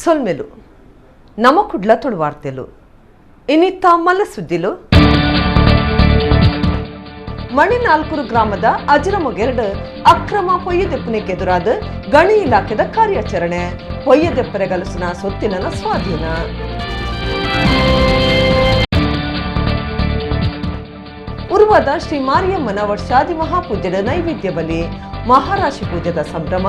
ಸೊಲ್ಮೆಲು ನಮ ಕುಡ್ಲ ತುಳುವಾರ್ತೆಲು ಇನಿತ್ತ ಮಲ್ಲ ಸುದ್ದಿಲು. ಮಣಿನಾಲ್ಕೂರು ಗ್ರಾಮದ ಅಜರಮೊಗೆರಡು ಅಕ್ರಮ ಪೊಯ್ಯದೆಪ್ಪುನೆಗೆ ಎದುರಾದ ಗಣಿ ಇಲಾಖೆದ ಕಾರ್ಯಾಚರಣೆ. ಪೊಯ್ಯದೆಪ್ಪರೆಗಲಸುನ ಸೊತ್ತಿನ ಸ್ವಾಧೀನ. ಉರ್ವದ ಶ್ರೀ ಮಾರಿಯಮ್ಮನ ವರ್ಷಾದಿ ಮಹಾಪೂಜೆದ ನೈವೇದ್ಯ ಬಲಿ, ಮಹಾರಾಶಿ ಪೂಜೆದ ಸಂಭ್ರಮ.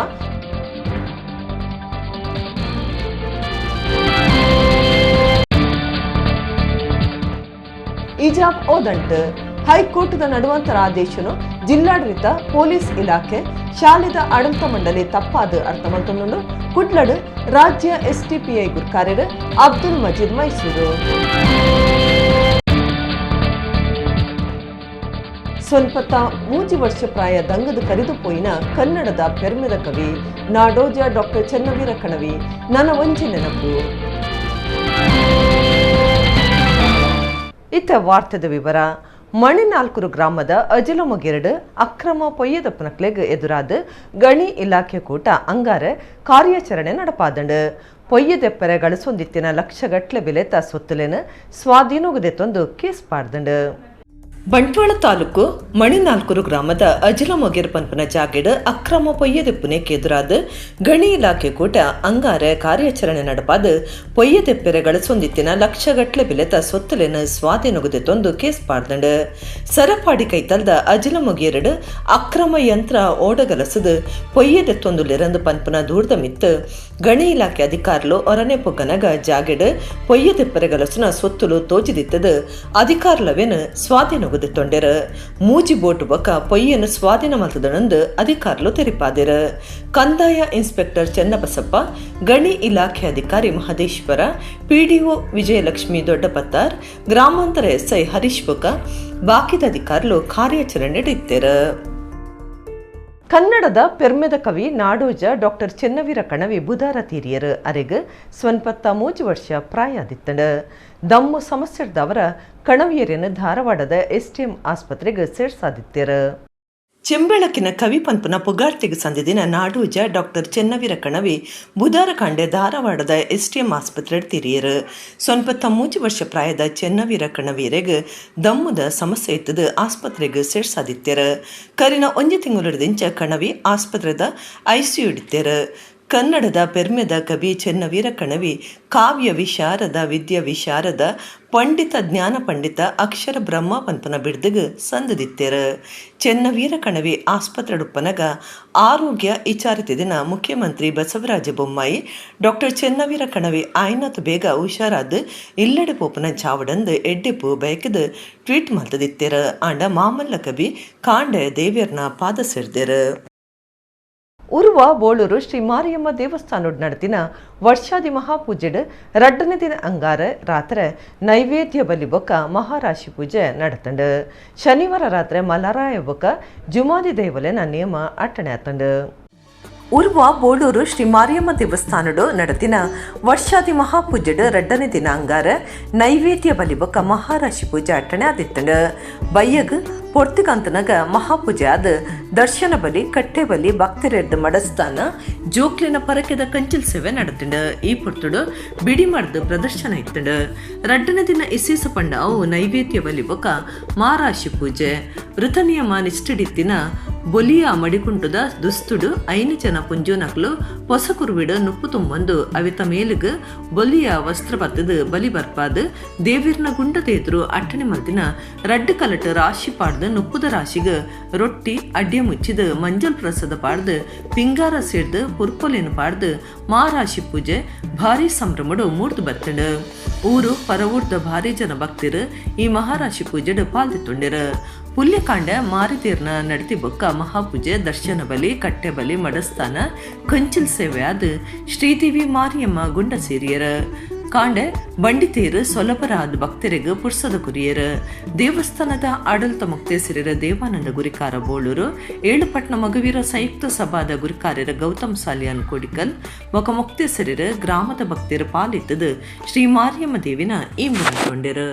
ಇಜಾಬ್ ಓದಂಟ್ ಹೈಕೋರ್ಟ್ದ ನಡುವಂತರ ಆದೇಶನು ಜಿಲ್ಲಾಡಳಿತ, ಪೊಲೀಸ್ ಇಲಾಖೆ, ಶಾಲೆದ ಆಡಳಿತ ಮಂಡಳಿ ತಪ್ಪಾದ ಅರ್ಥ ಮಲ್ತೊಂದುಂಡು. ಕುಡ್ಲಡ್ ರಾಜ್ಯ ಎಸ್ಡಿಪಿಐ ಗುರ್ಕಾರ್ಯರು ಅಬ್ದುಲ್ ಮಜೀದ್ ಮೈಸೂರು. ಸ್ವಲ್ಪತ್ತ ಮೂಜಿ ವರ್ಷ ಪ್ರಾಯ ದಂಗದ ಕರಿದು ಪೋಯಿನ ಕನ್ನಡದ ಪೆರ್ಮೆದ ಕವಿ ನಾಡೋಜ ಡಾಕ್ಟರ್ ಚೆನ್ನವೀರ ಕಣವಿ ನನ್ನ ಒಂಜಿ ನೆನಪು. ಇತ್ತ ವಾರ್ತೆದ ವಿವರ. ಮಣಿನಾಲ್ಕೂರು ಗ್ರಾಮದ ಅಜಲಮೊಗೆರಡು ಅಕ್ರಮ ಪೊಯ್ಯದಪ್ಪನಕ್ಲೆಗ್ ಎದುರಾದ ಗಣಿ ಇಲಾಖೆ ಕೂಟ ಅಂಗಾರೆ ಕಾರ್ಯಾಚರಣೆ ನಡಪಾದಂಡು. ಪೊಯ್ಯದೆಪ್ಪರೆ ಗಳಿಸೊಂದಿತ್ತಿನ ಲಕ್ಷಗಟ್ಲೆ ಬೆಲೆತ ಸೊತ್ತುಲೆನ ಸ್ವಾಧೀನೊಗದೆತ್ತೊಂದು ಕೇಸ್ ಪಾಡ್ದಂಡು. ಬಂಟ್ವಾಳ ತಾಲೂಕು ಮಣಿನಾಲ್ಕೂರು ಗ್ರಾಮದ ಅಜಲಮೊಗೆರ್ ಪನ್ಪನ ಜಾಗೆಡ್ ಅಕ್ರಮ ಪೊಯ್ಯದೆಪ್ಪುನೆಕ್ ಎದುರಾದ ಗಣಿ ಇಲಾಖೆ ಕೂಟ ಅಂಗಾರೆ ಕಾರ್ಯಾಚರಣೆ ನಡಪಾದ ಪೊಯ್ಯದೆಪ್ಪೆರೆ ಗಳಿಸೊಂದಿತ್ತಿನ ಲಕ್ಷಗಟ್ಲೆ ಬೆಲೆತ ಸೊತ್ತುಲೆನ ಸ್ವಾಧೀನೊಗದೆತ್ತೊಂದು ಕೇಸ್ ಪಾಡ್ದಂಡು. ಸರಪಾಡಿ ಕೈತಲ್ದ ಅಜಲಮೊಗೆರಡು ಅಕ್ರಮ ಯಂತ್ರ ಓಡಗಲಸದು ಪೊಯ್ಯದೆತ್ತೊಂದುಲೆರಂದು ಪನ್ಪನ ದೂರದ ಮಿತ್ತು ಗಣಿ ಇಲಾಖೆ ಅಧಿಕಾರಿಲು ಒರನೆ ಪೊಗ್ಗನಗ ಜಾಗೆಡ್ ಪೊಯ್ಯದೆಪ್ಪೆರೆ ಗಲಸುನ ಸೊತ್ತುಲು ತೋಜಿದಿತ್ತದು ಅಧಿಕಾರಿಲವೇನು ಸ್ವಾಧೀನೊಗದೆತ್ತೊಂಡೆರು. ಮೂಜಿ ಬೋಟು ಬೊಕ್ಕ ಪೊಯ್ಯನು ಸ್ವಾಧೀನ ಮಲ್ತದನಂದು ಅಧಿಕಾರಿಲು ತೆರಿಪಾದೆರು. ಕಂದಾಯ ಇನ್ಸ್ಪೆಕ್ಟರ್ ಚೆನ್ನಬಸಪ್ಪ, ಗಣಿ ಇಲಾಖೆ ಅಧಿಕಾರಿ ಮಹದೇಶ್ವರ, ಪಿಡಿಒ ವಿಜಯಲಕ್ಷ್ಮಿ ದೊಡ್ಡಪತ್ತಾರ್, ಗ್ರಾಮಾಂತರ ಎಸ್ಐ ಹರೀಶ್ ಬೊಕ್ಕ ಬಾಕಿದ ಅಧಿಕಾರಿಲು ಕಾರ್ಯಾಚರಣೆ ಇತ್ತೆರು. ಕನ್ನಡದ ಪೆರ್ಮೆದ ಕವಿ ನಾಡೋಜ ಡಾಕ್ಟರ್ ಚೆನ್ನವೀರ ಕಣವಿ ಬುಧಾರ ತೀರಿಯರು. ಅರೆಗ್ ಸ್ವನ್ಪತ್ತ ಮೂಜಿ ವರ್ಷ ಪ್ರಾಯ ಆದಿತ್ತಂಡು. ದಮ್ಮು ಸಮಸ್ಯೆದವರ ಕಣವಿಯರೇನು ಧಾರವಾಡದ ಎಸ್ಟಿಎಂ ಆಸ್ಪತ್ರೆಗೆ ಸೇರ್ಸಾದಿತ್ತೇರು. ಚೆಂಬೆಳಕಿನ ಕವಿ ಪನ್ಪುನ ಪುಗಾರ್ತೆಗ್ ಸಂದಿದಿನ ನಾಡೋಜ ಡಾಕ್ಟರ್ ಚೆನ್ನವೀರ ಕಣವಿ ಬುಧಾರ ಕಾಂಡೆ ಧಾರವಾಡದ ಎಸ್ಟಿಎಂ ಆಸ್ಪತ್ರೆ ತಿರಿಯರು. ಸ್ವನ್ಪತ್ತ ಮೂಜಿ ವರ್ಷ ಪ್ರಾಯದ ಚೆನ್ನವೀರ ಕಣವೀರೆಗ್ ದಮ್ಮುದ ಸಮಸ್ಯೆ ಇತ್ತದು ಆಸ್ಪತ್ರೆಗೆ ಸೇರ್ಸಾದಿತ್ತೇರು. ಕರಿನ ಒಂಜಿ ತಿಂಗುಲದಿಂಚ ಕಣವಿ ಆಸ್ಪತ್ರೆದ ಐಸಿಯು ಇಡ್ತೇರು. ಕನ್ನಡದ ಪೆರ್ಮೆದ ಕವಿ ಚೆನ್ನವೀರ ಕಣವಿ ಕಾವ್ಯ ವಿಶಾರದ, ವಿದ್ಯಾ ವಿಶಾರದ, ಪಂಡಿತ, ಜ್ಞಾನ ಪಂಡಿತ, ಅಕ್ಷರ ಬ್ರಹ್ಮ ಪನ್ಪನ ಬಿಡ್ದಗ್ ಸಂದದಿತ್ತೇರು. ಚೆನ್ನವೀರ ಕಣವಿ ಆಸ್ಪತ್ರೆಡುಪ್ಪನಗ ಆರೋಗ್ಯ ವಿಚಾರಿತಿದಿನ ಮುಖ್ಯಮಂತ್ರಿ ಬಸವರಾಜ ಬೊಮ್ಮಾಯಿ ಡಾಕ್ಟರ್ ಚೆನ್ನವೀರ ಕಣವಿ ಆಯ್ನಾತ್ ಬೇಗ ಹುಷಾರಾದ್ ಇಲ್ಲಡೆ ಪೋಪುನ ಚಾವಡಂದು ಎಡ್ಡೆಪು ಬಯಕದ್ ಟ್ವೀಟ್ ಮಲ್ತದಿತ್ತೇರು. ಆಂಡ ಮಾಮಲ್ಲ ಕವಿ ಕಾಂಡೆ ದೇವಿಯರ್ನ ಪಾದ ಸೇರ್ದೇರು. ಉರುವ ಬೋಳೂರು ಶ್ರೀ ಮಾರಿಯಮ್ಮ ದೇವಸ್ಥಾನಡ್ ನಡತಿನ ವರ್ಷಾದಿ ಮಹಾಪೂಜೆಡ್ ರಡ್ಡನೇ ದಿನ ಅಂಗಾರ ರಾತ್ರೆ ನೈವೇದ್ಯ ಬಲಿ ಬೊಕ್ಕ ಮಹಾರಾಶಿ ಪೂಜೆ ನಡತಂಡು. ಶನಿವಾರ ರಾತ್ರೆ ಮಲರಾಯ ಬೊಕ್ಕ ಜುಮಾದಿ ದೇವಲೆನ ನಿಯಮ ಅಟ್ಟಣೆ ಆತಂಡು. ಉರ್ವ ಬೋಳೂರು ಶ್ರೀ ಮಾರಿಯಮ್ಮ ದೇವಸ್ಥಾನಡು ನಡತಿನ ವರ್ಷಾದಿ ಮಹಾಪೂಜೆಡ್ ರಡ್ಡನೇ ದಿನ ಅಂಗಾರ ನೈವೇದ್ಯ ಬಲಿ ಬೊಕ್ಕ ಮಹಾರಾಶಿ ಪೂಜೆ ಅಟ್ಟಣೆ ಆದಿತ್ತಂಡು. ಬಯ್ಯಗ್ ಪೊರ್ತಿಗಂತನಗ ಮಹಾಪೂಜೆ ಆದ ದರ್ಶನ ಬಲಿ, ಕಟ್ಟೆ ಬಲಿ, ಭಕ್ತರೆರ್ದ್ ಮಡಸ್ತಾನ, ಜೋಕ್ಲಿನ ಪರಕೆದ ಕಂಚಿಲ್ ಸೇವೆ ನಡತಂಡು. ಈ ಪೊರ್ತುಡು ಬಿಡಿ ಮರ್ದ್ ಪ್ರದರ್ಶನ ಇತ್ತಂಡು. ರಡ್ಡನೇ ದಿನ ಇಸೇಸ ಪಂಡ ಅವು ನೈವೇದ್ಯ ಬಲಿ ಬೊಕ್ಕ ಮಹಾರಾಶಿ ಪೂಜೆ. ವೃತ ನಿಯಮ ನಿಷ್ಠಡಿತ್ತಿನ ಬೊಲಿಯ ಮಡಿಕುಂಟುದ ದುಸ್ತುಡು ಐನು ಜನ ಪುಂಜೋನಕ್ಲು ಪೊಸ ಕುರುವಿಡು ನುಪ್ಪು ತುಂಬೊಂದು ಅವಿತ ಮೇಲುಗ್ ಬೊಲಿಯ ವಸ್ತ್ರ ಬತ್ತದು ಬಲಿ ಬರ್ಪಾದು ದೇವಿರ್ನ ಗುಂಡದ ಎದುರು ಅಟ್ಟಣೆ ಮಲ್ತಿನ ರಡ್ಡು ಕಲಟ್ ರಾಶಿ ಪಾಡ್ದು ನುಪ್ಪುದ ರಾಶಿಗ್ ರೊಟ್ಟಿ ಅಡ್ಯ ಮುಚ್ಚಿದು ಮಂಜಲ್ ಪ್ರಸಾದ ಪಾಡ್ದು ಪಿಂಗಾರ ಸೇರ್ದು ಪುರ್ಪೊಲೆನು ಪಾಡ್ದು ಮಾರಾಶಿ ಪೂಜೆ ಭಾರಿ ಸಂಭ್ರಮಡು ಮೂರ್ದು ಬತ್ತಂಡು. ಊರು ಪರವೂರ್ದ ಭಾರಿ ಜನ ಭಕ್ತರು ಈ ಮಹಾರಾಶಿ ಪೂಜೆಡು ಪಾಲ್ದಿತ್ತುಂಡೆರು. ಪುಲ್ಯಕಾಂಡ ಮಾರಿತೀರ್ನ ನಡತಿ ಬೊಕ್ಕ ಮಹಾಪೂಜೆ, ದರ್ಶನ ಬಲಿ, ಕಟ್ಟೆ ಬಲಿ, ಮಡಸ್ಥಾನ, ಕಂಚಿಲ್ ಸೇವೆ ಆದ್ ಶ್ರೀದೇವಿ ಮಾರಿಯಮ್ಮ ಗುಂಡ ಸೇರಿಯರ. ಕಾಂಡೆ ಬಂಡಿತೇರು ಸೊಲಭರಾದ ಭಕ್ತರಿಗೆ ಪುರ್ಸದ ಕುರಿಯರು. ದೇವಸ್ಥಾನದ ಆಡಳಿತ ಮುಕ್ತೇಸರಿರ ದೇವಾನಂದ ಗುರಿಕಾರ ಬೋಳೂರು, ಏಳುಪಟ್ನ ಮಗುವೀರ ಸಂಯುಕ್ತ ಸಭಾದ ಗುರಿಕಾರ್ಯರ ಗೌತಮ್ ಸಾಲಿಯಾನ್ ಕೋಡಿಕಲ್ ಬೊಕ ಮುಕ್ತೇಸರಿರ ಗ್ರಾಮದ ಭಕ್ತರು ಪಾಲಿತ್ತದು ಶ್ರೀ ಮಾರಿಯಮ್ಮ ದೇವಿನ ಈ ಕೊಂಡೆರು.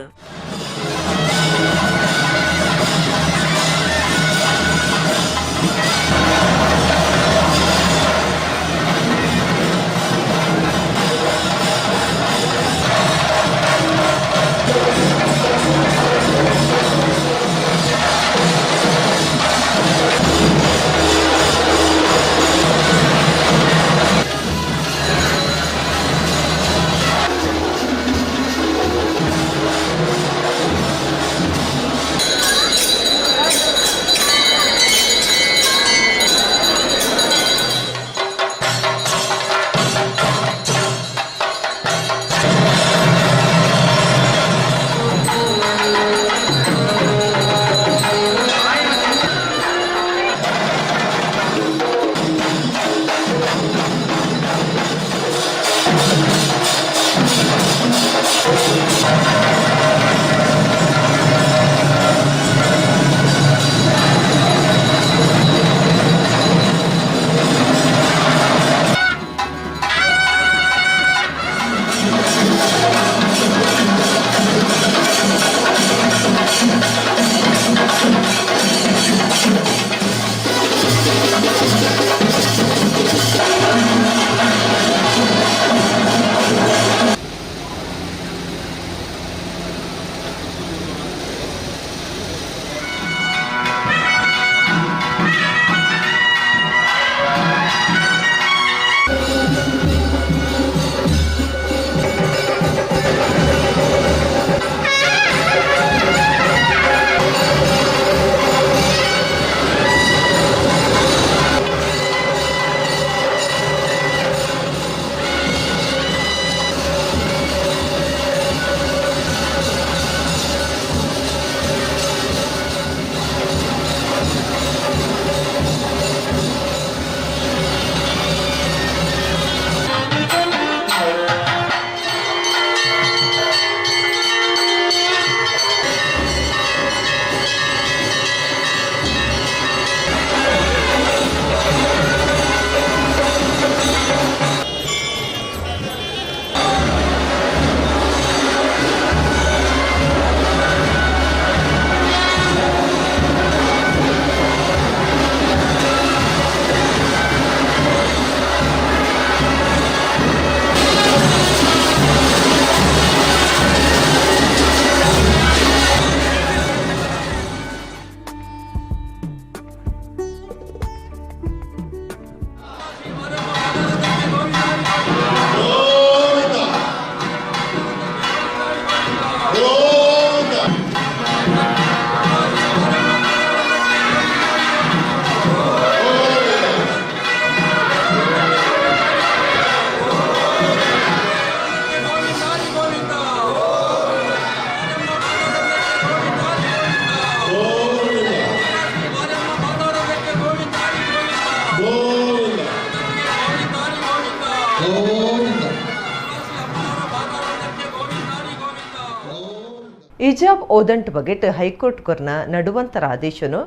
ಇಜಾಬ್ ಓದಂಟ್ ಬಗೆಟ್ ಹೈಕೋರ್ಟ್ ಕೊರ್ನ ನಡುವಂತರ ಆದೇಶನು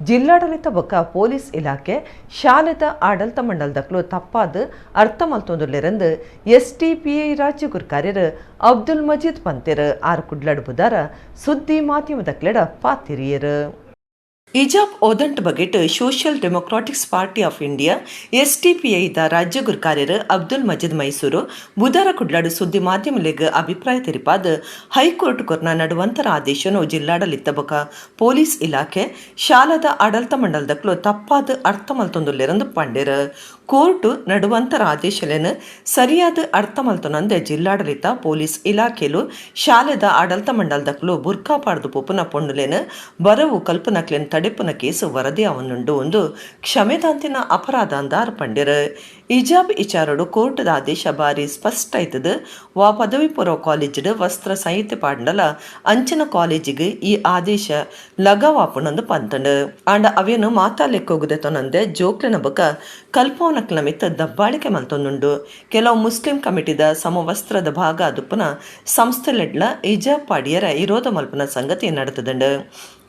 ಜಿಲ್ಲಾಡಳಿತ ಬೊಕ್ಕ ಪೊಲೀಸ್ ಇಲಾಖೆ ಶಾಲೆದ ಆಡಳಿತ ಮಂಡಲದಕ್ಲು ತಪ್ಪಾದ ಅರ್ಥ ಮಲ್ತೊಂದುಲ್ಲೆರೆಂದು ಎಸ್ಡಿಪಿಐ ರಾಜ್ಯ ಗುರ್ಕಾರ್ಯರು ಅಬ್ದುಲ್ ಮಜೀದ್ ಪಂತೆರ್ ಆರ್ ಕುಡ್ಲಡ್ ಬುದಾರ ಸುದ್ದಿ ಮಾಧ್ಯಮದಕ್ಲೆಡ ಪಾತಿರಿಯರು. ಇಜಾಬ್ ಓದಂಟ್ ಬಗೆಟ್ Social Democratics Party of India SDPI the ರಾಜ್ಯ ಗುರ್ಕಾರ್ಯರು ಅಬ್ದುಲ್ ಮಜೀದ್ ಮೈಸೂರು ಬುಧಾರ ಕುಡ್ಲಾಡು ಸುದ್ದಿ ಮಾಧ್ಯಮಲೆಗ್ ಅಭಿಪ್ರಾಯ ತೆರಿಪಾದ್, ಹೈಕೋರ್ಟ್ ಕೊರ್ನ ನಡುವಂತರ ಆದೇಶನು ಜಿಲ್ಲಾಡಳಿತ ಬೊಕ ಪೊಲೀಸ್ ಇಲಾಖೆ, ಶಾಲಾದ ಆಡಳಿತ ಮಂಡಲದಕ್ಲು ತಪ್ಪಾದ ಅರ್ಥ ಮಲ್ತೊಂದುಲ್ಲೆರೆಂದು ಪಂಡೆರ್. ಕೋರ್ಟ್ ನಡುವಂತರ ಆದೇಶಲೆನ್ ಸರಿಯಾದ ಅರ್ಥ ಮಲ್ತೊನಂದೆ ಜಿಲ್ಲಾಡಳಿತ, ಪೊಲೀಸ್ ಇಲಾಖೆಲು ಶಾಲೆದ ಆಡಳಿತ ಮಂಡಲದಕ್ಲು ಬುರ್ಕಾ ಪಾಡ್ದು ಪೋಪುನ ಪೊಣ್ಣುಲೆನ್ ಬರವು ಕಲ್ಪನಕ್ಲೆನ್ ತಡೆಪುನ ಕೇಸ್ ವರದಿ ಆವೊಂದುಂಡು. ಉಂದು ಕ್ಷಮೆದಾಂತಿನ ಅಪರಾಧ ಅಂದಾರ್ ಪಂಡೆರ್. ಇಜಾಬ್ ಇಚಾರಡು ಕೋರ್ಟ್ದ ಆದೇಶ ಬಾರಿ ಸ್ಪಷ್ಟ ಆಯ್ತದ. ವಾ ಪದವಿ ಪೂರ್ವ ಕಾಲೇಜಿಡ್ ವಸ್ತ್ರ ಸಂಹಿತೆ ಪಾಡ್ಂಡಲ ಅಂಚಿನ ಕಾಲೇಜಿಗೆ ಈ ಆದೇಶ ಲಗಾವಾಪುಂಡು ಪಂತಂಡು. ಆಂಡ ಅವೇನು ಮಾತಾ ಲೆಕ್ಕೋಗುದೆ ತೊನಂದೆ ಜೋಕ್ಲೆನ ಬೊಕ ಕಲ್ಪವನಕ್ಲ ಮಿತ್ತ ದಬ್ಬಾಳಿಕೆ ಮಲ್ತೊಂದುಂಡು. ಕೆಲವು ಮುಸ್ಲಿಂ ಕಮಿಟಿದ ಸಮವಸ್ತ್ರದ ಭಾಗ ಅದುಪ್ಪುನ ಸಂಸ್ಥೆಲೆಡ್ಲ ಇಜಾಬ್ ಪಾಡಿಯರ ಇರೋಧ ಮಲ್ಪುನ ಸಂಗತಿ ನಡತದಂಡು.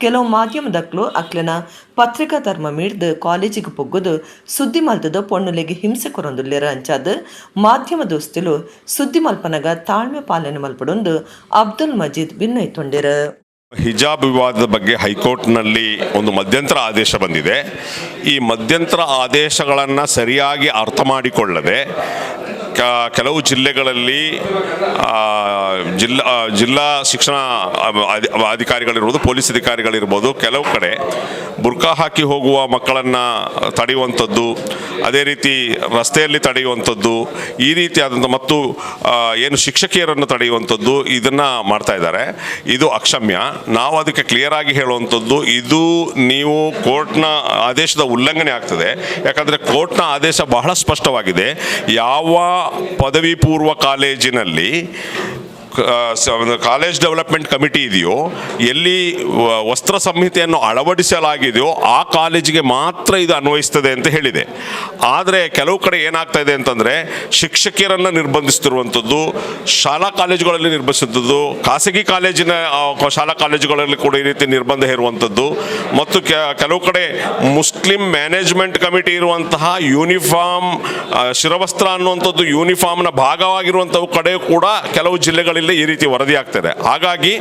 ಕೆಲವು ಮಾಧ್ಯಮದಕ್ಲು ಅಕ್ಲೆನ ಪತ್ರಿಕಾ ಧರ್ಮ ಮೀರ್ದು ಕಾಲೇಜಿಗೆ ಪೊಗ್ಗುದು ಸುದ್ದಿ ಮಲ್ತದ ಪೊಣ್ಣುಲೆಗ್ ಹಿಂಸೆ ಕೊರೊಂದುಲ್ಲೆರ್. ಅಂಚಾದ್ ಮಾಧ್ಯಮ ದೋಸ್ತಿಲು ಸುದ್ದಿ ಮಲ್ಪನಗ ತಾಳ್ಮೆ ಪಾಲನೆ ಮಲ್ಪಡೊಂದು ಅಬ್ದುಲ್ ಮಜೀದ್ ಬಿನ್ನೈತೊಂಡೆರ್. ಹಿಜಾಬ್ ವಿವಾದದ ಬಗ್ಗೆ ಹೈಕೋರ್ಟ್ನಲ್ಲಿ ಒಂದು ಮಧ್ಯಂತರ ಆದೇಶ ಬಂದಿದೆ. ಈ ಮಧ್ಯಂತರ ಆದೇಶಗಳನ್ನು ಸರಿಯಾಗಿ ಅರ್ಥ ಮಾಡಿಕೊಳ್ಳದೆ ಕೆಲವು ಜಿಲ್ಲೆಗಳಲ್ಲಿ ಜಿಲ್ಲಾ ಜಿಲ್ಲಾ ಶಿಕ್ಷಣ ಅಧಿಕಾರಿಗಳಿರ್ಬೋದು, ಪೊಲೀಸ್ ಅಧಿಕಾರಿಗಳಿರ್ಬೋದು, ಕೆಲವು ಕಡೆ ಬುರ್ಕಾ ಹಾಕಿ ಹೋಗುವ ಮಕ್ಕಳನ್ನು ತಡೆಯುವಂಥದ್ದು, ಅದೇ ರೀತಿ ರಸ್ತೆಯಲ್ಲಿ ತಡೆಯುವಂಥದ್ದು, ಈ ರೀತಿಯಾದಂಥ ಮತ್ತು ಏನು ಶಿಕ್ಷಕಿಯರನ್ನು ತಡೆಯುವಂಥದ್ದು, ಇದನ್ನು ಮಾಡ್ತಾ ಇದ್ದಾರೆ. ಇದು ಅಕ್ಷಮ್ಯ. ನಾವು ಅದಕ್ಕೆ ಕ್ಲಿಯರ್ ಆಗಿ ಹೇಳುವಂಥದ್ದು, ಇದು ನೀವು ಕೋರ್ಟ್ನ ಆದೇಶದ ಉಲ್ಲಂಘನೆ ಆಗ್ತದೆ. ಯಾಕಂದರೆ ಕೋರ್ಟ್ನ ಆದೇಶ ಬಹಳ ಸ್ಪಷ್ಟವಾಗಿದೆ. ಯಾವ ಪದವಿ ಪೂರ್ವ ಕಾಲೇಜಿನಲ್ಲಿ ಕಾಲೇಜ್ ಡೆವಲಪ್ಮೆಂಟ್ ಕಮಿಟಿ ಇದೆಯೋ, ಎಲ್ಲಿ ವಸ್ತ್ರ ಸಂಹಿತೆಯನ್ನು ಅಳವಡಿಸಲಾಗಿದೆಯೋ, ಆ ಕಾಲೇಜಿಗೆ ಮಾತ್ರ ಇದು ಅನ್ವಯಿಸ್ತದೆ ಅಂತ ಹೇಳಿದೆ. ಆದರೆ ಕೆಲವು ಕಡೆ ಏನಾಗ್ತಾ ಇದೆ ಅಂತಂದರೆ, ಶಿಕ್ಷಕಿಯರನ್ನು ನಿರ್ಬಂಧಿಸ್ತಿರುವಂಥದ್ದು, ಶಾಲಾ ಕಾಲೇಜುಗಳಲ್ಲಿ ನಿರ್ಬಂಧಿಸುವಂಥದ್ದು, ಖಾಸಗಿ ಕಾಲೇಜಿನ ಶಾಲಾ ಕಾಲೇಜುಗಳಲ್ಲಿ ಕೂಡ ಈ ರೀತಿ ನಿರ್ಬಂಧ ಹೇರುವಂಥದ್ದು ಮತ್ತು ಕೆಲವು ಕಡೆ ಮುಸ್ಲಿಂ ಮ್ಯಾನೇಜ್ಮೆಂಟ್ ಕಮಿಟಿ ಇರುವಂತಹ ಯೂನಿಫಾರ್ಮ್, ಶಿರವಸ್ತ್ರ ಅನ್ನುವಂಥದ್ದು ಯೂನಿಫಾರ್ಮ್ನ ಭಾಗವಾಗಿರುವಂಥವು ಕಡೆ ಕೂಡ ಕೆಲವು ಜಿಲ್ಲೆಗಳಲ್ಲಿ ಈ ರೀತಿ ವರದಿ ಆಗ್ತದೆ. ಹಾಗಾಗಿ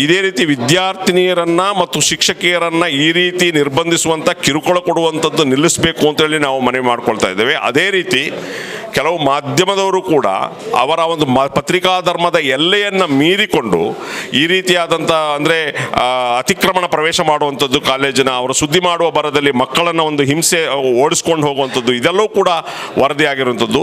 ಇದೇ ರೀತಿ ವಿದ್ಯಾರ್ಥಿನಿಯರನ್ನ ಮತ್ತು ಶಿಕ್ಷಕಿಯರನ್ನ ಈ ರೀತಿ ನಿರ್ಬಂಧಿಸುವಂಥ, ಕಿರುಕುಳ ಕೊಡುವಂಥದ್ದು ನಿಲ್ಲಿಸಬೇಕು ಅಂತೇಳಿ ನಾವು ಮನವಿ ಮಾಡ್ಕೊಳ್ತಾ ಇದ್ದೇವೆ. ಅದೇ ರೀತಿ ಕೆಲವು ಮಾಧ್ಯಮದವರು ಕೂಡ ಅವರ ಒಂದು ಪತ್ರಿಕಾ ಧರ್ಮದ ಎಲ್ಲೆಯನ್ನು ಮೀರಿಕೊಂಡು ಈ ರೀತಿಯಾದಂಥ, ಅಂದರೆ ಅತಿಕ್ರಮಣ ಪ್ರವೇಶ ಮಾಡುವಂಥದ್ದು, ಕಾಲೇಜಿನ ಅವರು ಸುದ್ದಿ ಮಾಡುವ ಭರದಲ್ಲಿ ಮಕ್ಕಳನ್ನು ಒಂದು ಹಿಂಸೆ ಓಡಿಸ್ಕೊಂಡು ಹೋಗುವಂಥದ್ದು, ಇದೆಲ್ಲವೂ ಕೂಡ ವರದಿಯಾಗಿರುವಂಥದ್ದು.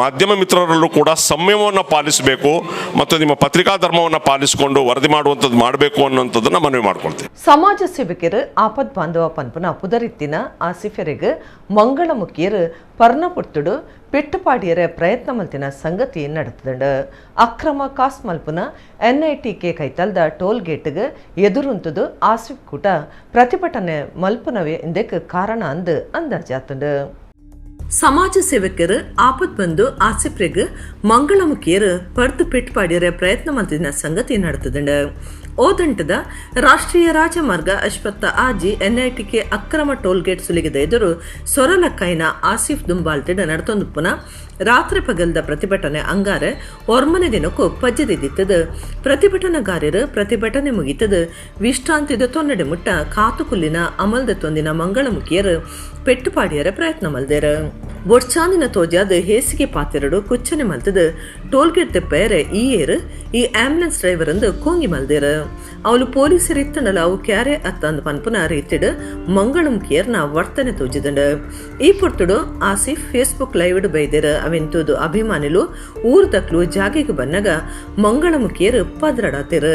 ಮಾಧ್ಯಮ ಮಿತ್ರರಲ್ಲೂ ಕೂಡ ಸಂಯಮವನ್ನು ಪಾಲಿಸಬೇಕು ಮತ್ತು ನಿಮ್ಮ ಪತ್ರಿಕಾ ಧರ್ಮವನ್ನು ಪಾಲಿಸಿಕೊಂಡು ವರದಿ ಮಾಡುವಂಥದ್ದು ಮಾಡಬೇಕು ಅನ್ನುವಂಥದ್ದನ್ನು ಮನವಿ ಮಾಡ್ಕೊಳ್ತೇವೆ. ಸಮಾಜ ಸೇವಕರು ಆಪದ್ ಬಾಂಧವ ಪನ್ಪುನ ಪುದರಿತ್ತಿನ ಆಸಿಫೆರೆಗ್ ಮಂಗಳಮುಖಿಯರು ಪರ್ಣಪುರ್ತುಡು ಪೆಟ್ಟುಪಾಡಿಯರ ಪ್ರಯತ್ನ ಮಲ್ತಿನ ಸಂಗತಿ ನಡತದಂಡು. ಅಕ್ರಮ ಕಾಸ್ ಮಲ್ಪುನ ಎನ್ಐಟಿಕೆ ಕೈತಲ್ದ ಟೋಲ್ ಗೇಟ್ಗ್ ಎದುರುಂತುದು ಆಸಿಫ್ ಕೂಟ ಪ್ರತಿಭಟನೆ ಮಲ್ಪುನವೇ ಇಂದಕ್ಕೆ ಕಾರಣ ಅಂದು ಅಂದಾಜಾತುಂಡು. ಸಮಾಜ ಸೇವಕರು ಆಪತ್ ಬಂದು ಆಸಿಫ್ರೆಗ್ ಮಂಗಳಮುಖಿಯರು ಪರ್ದು ಪೆಟ್ಟುಪಾಡಿಯರ ಪ್ರಯತ್ನ ಮಲ್ತಿನ ಸಂಗತಿ ನಡತದಂಡು. ಓದಂಟದ ರಾಷ್ಟ್ರೀಯ ರಾಜಮಾರ್ಗ ಅಶ್ವತ್ಥ ಆಜಿ ಎನ್ಐಟಿಕೆ ಅಕ್ರಮ ಟೋಲ್ ಗೇಟ್ ಸುಲಿಗೆದ ಎದುರು ಸೊರಲಕ್ಕೈನ ಆಸಿಫ್ ದುಂಬಾಲ್ತಿಡ ನಡತೊಂದುಪ್ಪುನ ರಾತ್ರಿ ಪಗಲ್ದ ಪ್ರತಿಭಟನೆ ಅಂಗಾರೆ ಒರ್ಮನೆ ದಿನಕ್ಕೂ ಪಜ್ಜದಿದ್ದಿತ್ತದು. ಪ್ರತಿಭಟನಾಗಾರರು ಪ್ರತಿಭಟನೆ ಮುಗಿತದು ವಿಶ್ರಾಂತಿದ ತೊನ್ನಡೆ ಮುಟ್ಟ ಕಾತುಕುಲ್ಲಿನ ಅಮಲ್ದ ತೊಂದಿನ ಮಂಗಳಮುಖಿಯರು ಪೆಟ್ಟುಪಾಡಿಯರ ಪ್ರಯತ್ನ ಮಲ್ದೇರು. ಬೊಡ್ಚಾಂದಿನ ತೋಜಾದ ಹೇಸಿಗೆ ಪಾತೆರಡು ಕುಚ್ಚನೆ ಮಲ್ತದ ಟೋಲ್ಗೇಟ್ ತೆಪ್ಪೇರೆ ಈ ಏರು ಈ ಆಂಬ್ಯುಲೆನ್ಸ್ ಡ್ರೈವರ್ ಅಂದು ಕೋಂಗಿ ಮಲ್ದೇರು. ಅವಳು ಪೊಲೀಸರು ಇತ್ತಂಡಲ ಅವು ಕ್ಯಾರೆ ಅತ್ತಂದು ಪನ್ಪುನ ರೀತಿಡ್ ಮಂಗಳಮುಖಿಯರ್ನ ವರ್ತನೆ ತೋಜಿದಂಡು. ಈ ಪೊರ್ತುಡು ಆಸಿಫ್ ಫೇಸ್ಬುಕ್ ಲೈವ್ ಬೈದೇರು. ಅವೆಂತೂದು ಅಭಿಮಾನಿಲು ಊರು ತಕ್ಲು ಜಾಗೆಗೆ ಬನ್ನಗ ಮಂಗಳಮುಖಿಯರು ಪದ್ರಡಾತಿರು.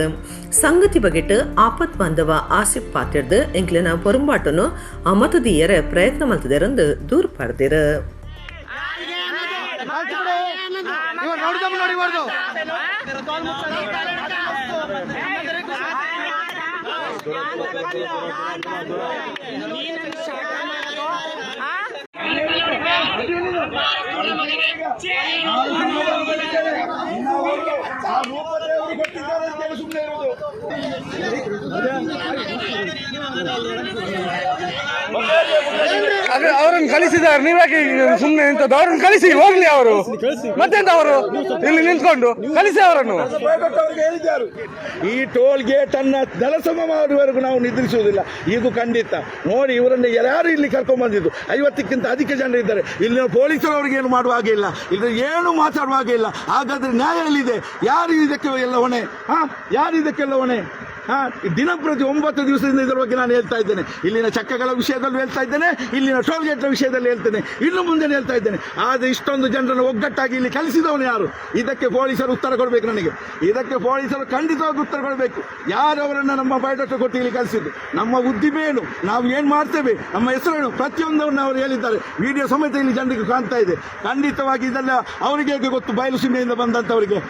ಸಂಗತಿ ಬಗೆಟ್ ಆಪತ್ ಬಾಂಧವ ಆಸಿಫ್ ಪಾತಿರ್ದು ಎಂಕ್ಲೆನ ಪೊರುಂಬಾಟನು ಅಮತದೀಯರ ಪ್ರಯತ್ನ ಮಲ್ತದೆರಂದು ದೂರು ಪಾಡ್ದಿರು. ಇವ ನೋಡಿದಮ್ಮ ನೋಡಿಬಾರ್ದು. ರೂಪದೇವರು ಕೊಟ್ಟಿದ್ದಾರೆ ಅಂತ ಹೇಳಿ ಸುಮ್ಮನೆ ಇರೋದು. ಅವರನ್ನು ಕಳಿಸಿದ್ದಾರೆ, ನೀವ್ಯಾಕೆ ಸುಮ್ಮನೆ ನಿಂತದ್ದು? ಅವರನ್ನು ಕಳಿಸಿ, ಹೋಗ್ಲಿ ಅವರು. ಮತ್ತೆಂತ ಅವರು ಇಲ್ಲಿ ನಿಂತ್ಕೊಂಡು? ಕಳಿಸಿ ಅವರನ್ನು. ಹೇಳಿದ್ದಾರೆ, ಈ ಟೋಲ್ ಗೇಟ್ ಅನ್ನ ನೆಲಸಮ ಮಾಡುವವರೆಗೂ ನಾವು ನಿದ್ರಿಸುವುದಿಲ್ಲ, ಇದು ಖಂಡಿತ. ನೋಡಿ, ಇವರನ್ನು ಯಾರು ಇಲ್ಲಿ ಕರ್ಕೊಂಡ್ ಬಂದಿದ್ದು? 50ಕ್ಕಿಂತ ಅಧಿಕ ಜನರಿದ್ದಾರೆ ಇಲ್ಲಿನ. ಪೊಲೀಸರು ಅವರಿಗೆ ಏನು ಮಾಡುವ ಹಾಗೆ ಇಲ್ಲ, ಇಲ್ಲಿ ಏನು ಮಾತಾಡುವ ಹಾಗೆ ಇಲ್ಲ. ಹಾಗಾದ್ರೆ ನ್ಯಾಯ ಎಲ್ಲಿದೆ? ಯಾರು ಇದಕ್ಕೆ ಎಲ್ಲ ಹೊಣೆ? ಹಾ, ಯಾರು ಇದಕ್ಕೆಲ್ಲ ಹೊಣೆ? ಹಾ, ದಿನಂಪ್ರತಿ 9 ದಿವಸದಿಂದ ಇದರ ಬಗ್ಗೆ ನಾನು ಹೇಳ್ತಾ ಇದ್ದೇನೆ. ಇಲ್ಲಿನ ಚಕ್ಕಗಳ ವಿಷಯದಲ್ಲೂ ಹೇಳ್ತಾ ಇದ್ದೇನೆ, ಇಲ್ಲಿನ ಟೋಲ್ ಗೇಟ್ನ ವಿಷಯದಲ್ಲಿ ಹೇಳ್ತೇನೆ, ಇನ್ನು ಮುಂದೆ ಹೇಳ್ತಾ ಇದ್ದೇನೆ. ಆದರೆ ಇಷ್ಟೊಂದು ಜನರನ್ನು ಒಗ್ಗಟ್ಟಾಗಿ ಇಲ್ಲಿ ಕಳಿಸಿದವನು ಯಾರು? ಇದಕ್ಕೆ ಪೊಲೀಸರು ಉತ್ತರ ಕೊಡಬೇಕು ನನಗೆ. ಇದಕ್ಕೆ ಪೊಲೀಸರು ಖಂಡಿತವಾಗಿ ಉತ್ತರ ಕೊಡಬೇಕು. ಯಾರು ಅವರನ್ನು ನಮ್ಮ ಬಯೋಡಾಟಾ ಕೊಟ್ಟು ಇಲ್ಲಿ ಕಳಿಸಿದ್ದು? ನಮ್ಮ ಉದ್ದಿಮೆ ಏನು, ನಾವು ಏನು ಮಾಡ್ತೇವೆ, ನಮ್ಮ ಹೆಸರೇನು, ಪ್ರತಿಯೊಂದನ್ನು ಅವರು ಹೇಳಿದ್ದಾರೆ. ವಿಡಿಯೋ ಸಮೇತ ಇಲ್ಲಿ ಜನರಿಗೆ ಕಾಣ್ತಾ ಇದೆ. ಖಂಡಿತವಾಗಿ ಇದೆಲ್ಲ ಅವರಿಗೆ ಹೇಗೆ ಗೊತ್ತು? ಬಯಲು ಸೀಮೆಯಿಂದ ಬಂದಂಥವರಿಗೆ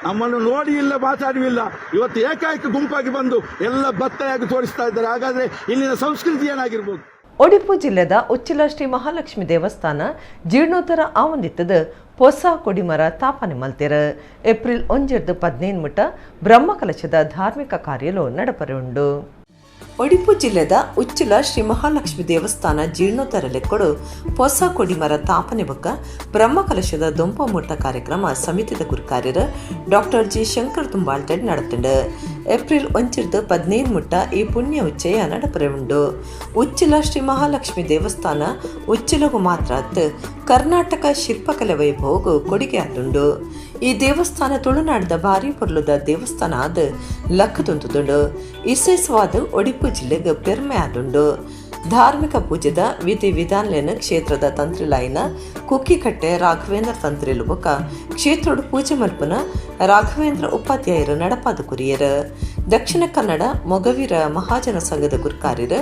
ನಮ್ಮನ್ನು ನೋಡಿ ಇಲ್ಲ, ಮಾತಾಡುವಿಲ್ಲ. ಇವತ್ತು ಏಕಾಏಕಿ ಗುಂಪಾಗಿ ಬಂದು ಎಲ್ಲ ಬತ್ತಲೆಯಾಗಿ ತೋರಿಸ್ತಾ ಇದ್ದಾರೆ. ಹಾಗಾದ್ರೆ ಇಲ್ಲಿನ ಸಂಸ್ಕೃತಿ ಏನಾಗಿರ್ಬೋದು? ಒಡಿಪು ಜಿಲ್ಲೆದ ಉಚ್ಚಿಲ ಶ್ರೀ ಮಹಾಲಕ್ಷ್ಮಿ ದೇವಸ್ಥಾನ ಜೀರ್ಣೋತ್ತರ ಆವಂದಿತ್ತದ ಹೊಸ ಕೊಡಿಮರ ತಾಪನೆ ಮಲ್ತೆರ್. ಏಪ್ರಿಲ್ 1 15 ಮುಟ ಬ್ರಹ್ಮಕಲಶದ ಧಾರ್ಮಿಕ ಕಾರ್ಯಲು ನಡಪರೆ ಉಂಡು. ಒಡಿಪು ಜಿಲ್ಲೆದ ಉಚ್ಚಿಲ ಶ್ರೀ ಮಹಾಲಕ್ಷ್ಮಿ ದೇವಸ್ಥಾನ ಜೀರ್ಣೋತ್ತರ ಲೆಕ್ಕೊಡು ಹೊಸ ಕೊಡಿಮರ ತಾಪನೆ ಬೊಕ್ಕ ಬ್ರಹ್ಮಕಲಶದ ದೊಂಪ ಮುಟ್ಟ ಕಾರ್ಯಕ್ರಮ ಸಮಿತಿದ ಗುರುಕಾರ್ಯರು ಡಾಕ್ಟರ್ ಜಿ ಶಂಕರ್ ತುಂಬಾಳ್ತೆಡ್ ನಡತುಂಡು. ಏಪ್ರಿಲ್ 1 15 ಮುಟ್ಟ ಈ ಪುಣ್ಯ ಉಚ್ಚಯ ನಡಪರೆ ಉಂಡು. ಉಚ್ಚಿಲ ಶ್ರೀ ಮಹಾಲಕ್ಷ್ಮಿ ದೇವಸ್ಥಾನ ಉಚ್ಚಿಲಗು ಮಾತ್ರ ಅತ್ ಕರ್ನಾಟಕ ಶಿಲ್ಪಕಲೆ ವೈಭವಗೂ ಕೊಡುಗೆ ಆತುಂಡು. ಈ ದೇವಸ್ಥಾನ ತುಳುನಾಡದ ಭಾರಿ ಪೊರ್ಲುದ ದೇವಸ್ಥಾನ ಆದ ಲಕ್ಕದುಂತುದುಂಡು. ಇಸೇಸವಾದ ಒಡಿಪು ಜಿಲ್ಲೆಗೆ ಪೆರ್ಮೆ ಆದುಂಡು. ಧಾರ್ಮಿಕ ಪೂಜೆದ ವಿಧಿ ವಿಧಾನಲೇನ ಕ್ಷೇತ್ರದ ತಂತ್ರಿಲಾಯಿನ ಕುಕ್ಕಿಕಟ್ಟೆ ರಾಘವೇಂದ್ರ ತಂತ್ರಿಲು ಬೊಕ ಕ್ಷೇತ್ರೋಡು ಪೂಜೆ ಮಲ್ಪನ ರಾಘವೇಂದ್ರ ಉಪಾಧ್ಯಾಯರು ನಡಪಾದ ಕುರಿಯರು. ದಕ್ಷಿಣ ಕನ್ನಡ ಮೊಗವೀರ ಮಹಾಜನ ಸಂಘದ ಗುರುಕಾರ್ಯರು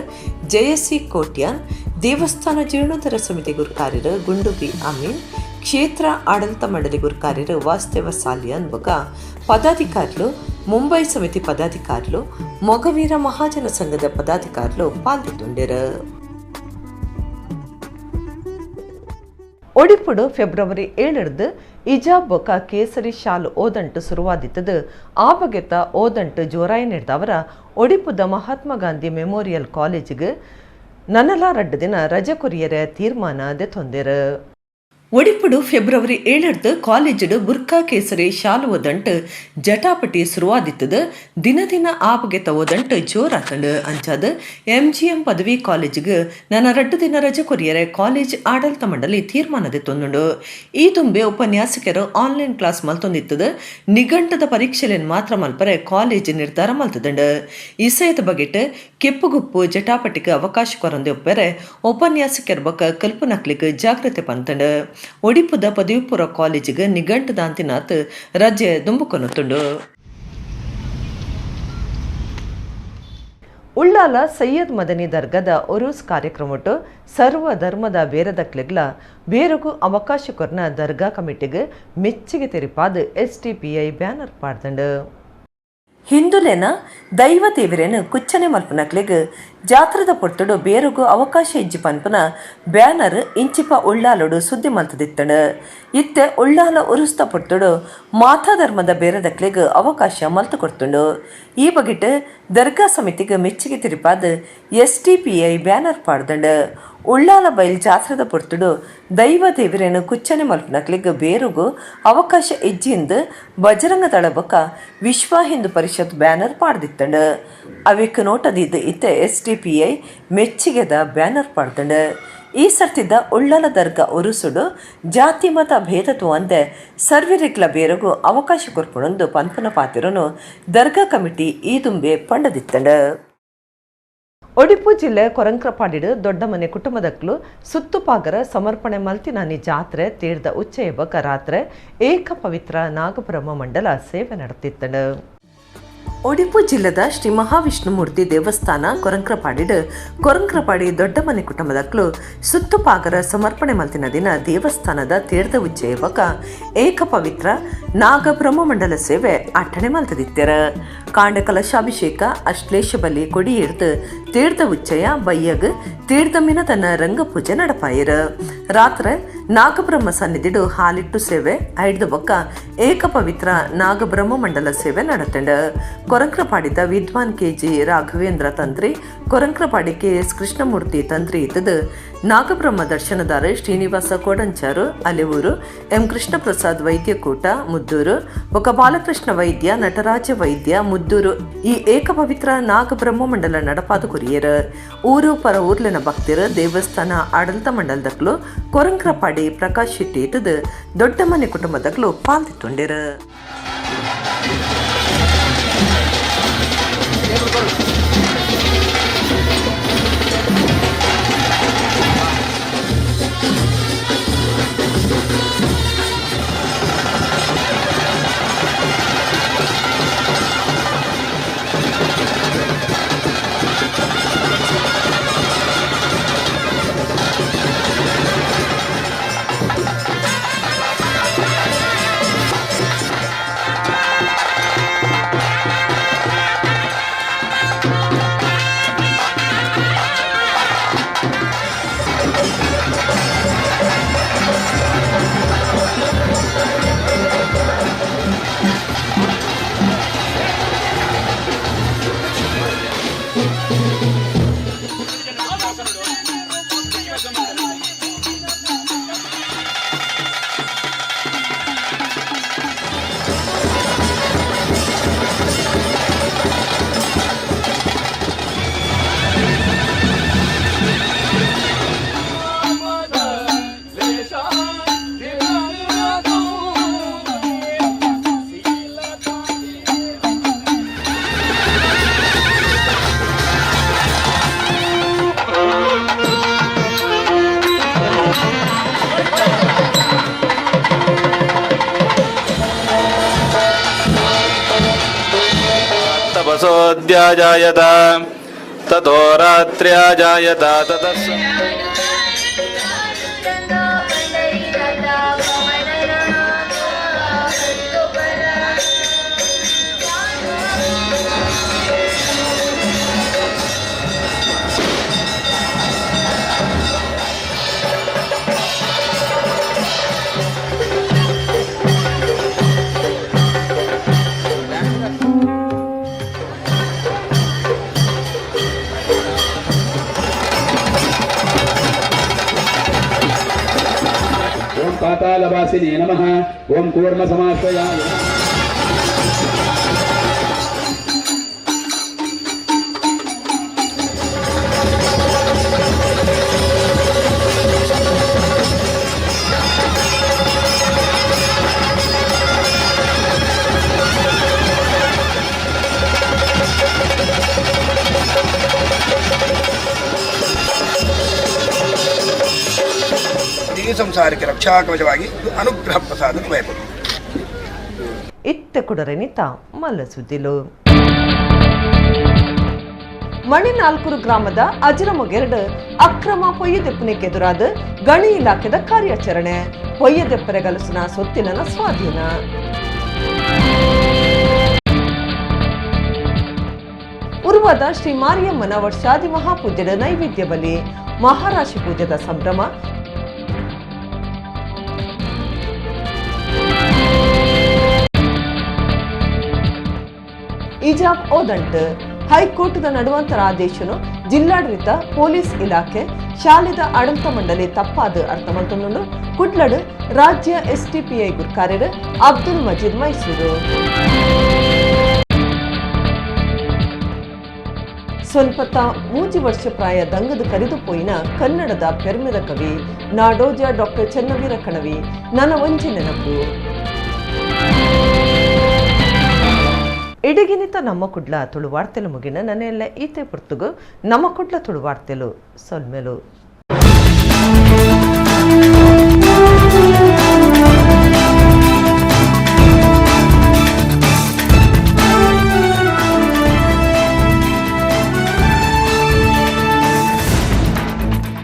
ಜಯಸಿ ಕೋಟ್ಯಾನ್, ದೇವಸ್ಥಾನ ಜೀರ್ಣೋದ್ಧಾರ ಸಮಿತಿ ಗುರುಕಾರ್ಯರು ಗುಂಡು ಬಿ ಅಮೀನ್, ಕ್ಷೇತ್ರ ಆಡಳಿತ ಮಂಡಳಿ ಗುರುಕಾರ್ಯರು ವಾಸುದೇವ ಸಾಲಿಯಾನ್ ಬೊಕ ಪದಾಧಿಕಾರಿಲು, ಮುಂಬೈ ಸಮಿತಿ ಪದಾಧಿಕಾರಿಲು, ಮೊಗವೀರ ಮಹಾಜನ ಸಂಘದ ಪದಾಧಿಕಾರಿಲು ಪಾಲ್ಗೊಂಡಿರು. ಒಡಿಪುಡು ಫೆಬ್ರವರಿ 7 ಇಜಾಬ್ ಬೊಕ ಕೇಸರಿ ಶಾಲು ಓದಂಟು ಶುರುವಾದಿತ್ತದು. ಆ ಬಗೆತ ಓದಂಟು ಜೋರಾಯಿ ನೀಡಿದವರ ಒಡಿಪುದ ಮಹಾತ್ಮ ಗಾಂಧಿ ಮೆಮೋರಿಯಲ್ ಕಾಲೇಜಿಗೆ ನನಲ 2 ದಿನ ರಜೆ ಕೊರಿಯರೆ ತೀರ್ಮಾನ ದೆತೊಂದೆರು. ಒಡಿಪುಡು ಫೆಬ್ರವರಿ 7 ಕಾಲೇಜಿಡು ಬುರ್ಕಾ ಕೇಸರಿ ಶಾಲು ಓದಂಟು ಜಟಾಪಟಿ ಶುರುವಾದಿತ್ತದು. ದಿನ ದಿನ ಆ ಬಗೆತ ಓದಂಟು ಜೋರಾತಂಡು. ಅಂಚಾದ ಎಂಜಿಎಂ ಪದವಿ ಕಾಲೇಜಿಗೆ ನನ್ನ 2 ದಿನ ರಜೆ ಕೊರಿಯರೆ ಕಾಲೇಜ್ ಆಡಳಿತ ಮಂಡಳಿ ತೀರ್ಮಾನದೆ ತೊಂದುಂಡು. ಈ ತುಂಬೆ ಉಪನ್ಯಾಸಕರು ಆನ್ಲೈನ್ ಕ್ಲಾಸ್ ಮಲ್ತೊಂದಿತ್ತದು. ನಿಘಂಟದ ಪರೀಕ್ಷೆಲೇನು ಮಾತ್ರ ಮಲ್ಪರೆ ಕಾಲೇಜ್ ನಿರ್ಧಾರ ಮಲ್ತದಂಡು. ಇಸಯದ ಬಗೆಟ್ ಕೆಪ್ಪುಗುಪ್ಪು ಜಟಾಪಟಿಗೆ ಅವಕಾಶ ಕೊರಂದೆ ಒಪ್ಪರೆ ಉಪನ್ಯಾಸಕರ ಬಕ್ಕ ಕಲ್ಪನಕ್ಲಿಗೆ ಜಾಗ್ರತೆ ಪಂತಂಡು. ಒಡಿಪುದ ಪದವಿಪೂರ್ವ ಕಾಲೇಜಿಗೆ ನಿಘಂಟುದಾಂತಿನಾತ್ ರಜೆ ದುಂಬುಕೊನುತ್ತುಂಡು. ಉಳ್ಳಾಲ ಸೈಯದ್ ಮದನಿ ದರ್ಗದ ಒರೂಸ್ ಕಾರ್ಯಕ್ರಮಟ್ಟು ಸರ್ವ ಧರ್ಮದ ಬೇರದಕ್ಲೆಗ್ಲ ಬೇರಗು ಅವಕಾಶ ಕೊರ್ನ ದರ್ಗಾ ಕಮಿಟಿಗೆ ಮೆಚ್ಚಿಗೆ ತೆರಿಪಾದ ಎಸ್ಟಿಪಿಐ ಬ್ಯಾನರ್ ಪಾಡ್ದಂಡು. ಹಿಂದುಲೆನ ದೈವ ದೇವರೇನು ಕುಚ್ಚನೆ ಮಲ್ಪನಕ್ಲೆಗ್ ಜಾತ್ರದ ಪೊರ್ತುಡು ಬೇರುಗು ಅವಕಾಶ ಇಜ್ಜಿ ಪನ್ಪುನ ಬ್ಯಾನರ್ ಇಂಚಿಪ ಉಳ್ಳಾಲೋಡು ಸುದ್ದಿ ಮಲ್ತದಿತ್ತಂಡು. ಇತ್ತೆ ಉಳ್ಳಾಲ ಉರುಸ್ತ ಪೊರ್ತುಡು ಮಾತಾ ಧರ್ಮದ ಬೇರದಕ್ಲೆಗ್ ಅವಕಾಶ ಮಲ್ತು ಕೊಡ್ತುಂಡು. ಈ ಬಗೆಟ್ ದರ್ಗಾ ಸಮಿತಿಗೆ ಮೆಚ್ಚಿಗೆ ತಿರುಪಾದ ಎಸ್ಟಿಪಿಐ ಬ್ಯಾನರ್ ಪಾಡ್ದಂಡು. ಉಳ್ಳಾಲ ಬೈಲ್ ಜಾತ್ರದ ಪೊರ್ತುಡು ದೈವ ದೇವರೇನು ಕುಚ್ಚನೆ ಮಲ್ಪನಕ್ಲೆಗ್ ಬೇರುಗು ಅವಕಾಶ ಇಜ್ಜಿಂದು ಬಜರಂಗ ದಳ ಬೊಕ ವಿಶ್ವ ಹಿಂದೂ ಪರಿಷತ್ ಬ್ಯಾನರ್ ಪಾಡ್ದಿತ್ತಂಡು. ಅವೆಕ್ ನೋಟದಿದ್ದು ಇತ್ತೆ ಎಸ್ಟಿಪಿಐ ಮೆಚ್ಚಿಗೆದ ಬ್ಯಾನರ್ ಪಾಡ್ದಂಡು. ಈ ಸರ್ತಿದ್ದ ಉಳ್ಳಾಲ ದರ್ಗಾ ಉರುಸುಡು ಜಾತಿ ಮತ ಭೇದತ್ವ ಅಂದೆ ಸರ್ವಿರಿಕ್ಲ ಬೇರಗು ಅವಕಾಶ ಕೊರ್ಪುಣೊಂದು ಪನ್ಪುನ ಪಾತಿರನು ದರ್ಗಾ ಕಮಿಟಿ ಈ ದುಂಬೆ ಪಂಡದಿತ್ತಂಡು. ಒಡಿಪು ಜಿಲ್ಲೆ ಕೊರಂಕ್ರಪಾಡಿಡು ದೊಡ್ಡಮನೆ ಕುಟುಂಬದಕ್ಲು ಸುತ್ತುಪಾಗರ ಸಮರ್ಪಣೆ ಮಲ್ತಿನಾನಿ ಜಾತ್ರೆ ತೀರ್ದ ಉಚ್ಚಯ ಬೊಕ ರಾತ್ರೆ ಏಕ ಪವಿತ್ರ ನಾಗಬ್ರಹ್ಮ ಮಂಡಲ ಸೇವೆ ನಡೆತಿತ್ತಂಡು. ಒಡಿಪು ಜಿಲ್ಲೆದ ಶ್ರೀ ಮಹಾವಿಷ್ಣುಮೂರ್ತಿ ದೇವಸ್ಥಾನ ಕೊರಂಕ್ರಪಾಡಿಡು ಕೊರಂಕ್ರಪಾಡಿ ದೊಡ್ಡಮನೆ ಕುಟುಂಬದಕ್ಲು ಸುತ್ತುಪಾಗರ ಸಮರ್ಪಣೆ ಮಲ್ತಿನ ದಿನ ದೇವಸ್ಥಾನದ ತೀರ್ಥ ಉಚ್ಚಯ ಬೊಕ ಏಕ ಪವಿತ್ರ ನಾಗಬ್ರಹ್ಮ ಮಂಡಲ ಸೇವೆ ಅಟ್ಟಣೆ ಮಲ್ತದಿತ್ತೆರ. ಕಾಂಡ ಕಲಶಾಭಿಷೇಕ ಅಶ್ಲೇಷ ಬಲಿ ಕೊಡಿ ಹಿಡ್ದು ತೀರ್ಥ ಉಚ್ಚಯ ಬಯ್ಯಗ್ ತೀರ್ಥಮಿನ ತನ್ನ ರಂಗಪೂಜೆ ನಡಪಾಯಿರ. ರಾತ್ರೆ ನಾಗಬ್ರಹ್ಮ ಸನ್ನಿಧಿಡು ಹಾಲಿಟ್ಟು ಸೇವೆ ಐಡ್ದು ಬೊಕ್ಕ ಏಕ ಪವಿತ್ರ ನಾಗಬ್ರಹ್ಮ ಮಂಡಲ ಸೇವೆ ನಡತಂಡ. ಕೊರಂಕ್ರಪಾಡಿದ ವಿದ್ವಾನ್ ಕೆ ಜಿ ರಾಘವೇಂದ್ರ ತಂತ್ರಿ ಕೊರಂಕ್ರಪಾಡಿ ಕೆ.ಎಸ್. ಕೃಷ್ಣಮೂರ್ತಿ ತಂತ್ರಿ ಇತ್ತದು ನಾಗಬ್ರಹ್ಮ ದರ್ಶನದಾರ ಶ್ರೀನಿವಾಸ ಕೋಡಂಚಾರು ಅಲೆವೂರು, ಎಂ ಕೃಷ್ಣಪ್ರಸಾದ್ ವೈದ್ಯಕೂಟ ಮುದ್ದೂರು, ಬೊಕ ಬಾಲಕೃಷ್ಣ ವೈದ್ಯ ನಟರಾಜ ವೈದ್ಯ ಮುದ್ದೂರು ಈ ಏಕಪವಿತ್ರ ನಾಗಬ್ರಹ್ಮ ಮಂಡಲ ನಡಪಾದ ಕೊರಿಯರು. ಊರು ಪರ ಊರ್ಲಿನ ಭಕ್ತರು ದೇವಸ್ಥಾನ ಆಡಳಿತ ಮಂಡಲದಕ್ಲು ಕೊರಂಕ್ರಪಾಡಿ ಪ್ರಕಾಶ್ ಶೆಟ್ಟಿ ಇತ್ತದು ದೊಡ್ಡ ಮನೆ ಕುಟುಂಬದಕ್ಲು ಪಾಲ್ದಿತ್ತುಂಡಿರು. तपसोऽद्याजायत ततो रात्र्या जायत ततः ओम पातालवासिने नमः। ओम कूर्म समाश्रयाय नमः। ಈ ಸಂಸಾರಕ್ಕೆ ರಕ್ಷಾಕವಚವಾಗಿ ಅನುಗ್ರಹ ಪ್ರಸಾದ ಬಯಪುಂಡು. ಇತ್ತ ಕುಡರನಿತ ಮಲ್ಲಸುದ್ದಿಲು. ಮಣಿನಾಲ್ಕೂರು ಗ್ರಾಮದ ಅಜರಮೊಗೆರಡು ಅಕ್ರಮ ಪೊಯ್ಯದೆಪ್ಪನಿಗೆ ಎದುರಾದ ಗಣಿ ಇಲಾಖೆದ ಕಾರ್ಯಾಚರಣೆ. ಪೊಯ್ಯದೆಪ್ಪರೆಗಲಸಿನ ಸೊತ್ತಿನ ಸ್ವಾಧೀನ. ಉರ್ವದ ಶ್ರೀ ಮಾರಿಯಮ್ಮನ ವರ್ಷಾದಿ ಮಹಾಪೂಜೆಯ ನೈವೇದ್ಯ ಬಲಿ, ಮಹಾರಾಶಿ ಪೂಜೆದ ಸಂಭ್ರಮ. ಇಜಾಬ್ ಓದಂಟ್ ಹೈಕೋರ್ಟ್ದ ನಡುವಂತರ ಆದೇಶನು ಜಿಲ್ಲಾಡಳಿತ, ಪೊಲೀಸ್ ಇಲಾಖೆ, ಶಾಲೆದ ಆಡಳಿತ ಮಂಡಳಿ ತಪ್ಪಾದ ಅರ್ಥಮಲ್ತೊಂದುಂಡು. ಕುಡ್ಲಡ್ ರಾಜ್ಯ ಎಸ್ಟಿಪಿಐ ಗುರ್ಕಾರ್ಯರು ಅಬ್ದುಲ್ ಮಜೀದ್ ಮೈಸೂರು. ಸ್ವಲ್ಪತ್ತ 3 ವರ್ಷ ಪ್ರಾಯ ದಂಗದ ಕರಿದು ಪೋಯಿನ ಕನ್ನಡದ ಪೆರ್ಮೆದ ಕವಿ ನಾಡೋಜ ಡಾಕ್ಟರ್ ಚೆನ್ನವೀರ ಕಣವಿ ನನ್ನ ಒಂಜಿ ನೆನಪು. ಇಡಗಿನಿತ ನಮ್ಮ ಕುಡ್ಲ ತುಳುವಾರ್ತೆಲು ಮುಗಿನ ನನ್ನೆಲ್ಲ ಈತೆ ಪುರ್ತುಗು ನಮ್ಮ ಕುಡ್ಲ ತುಳುವಾರ್ತೆಲು ಸೊಲ್ಮೆಲು.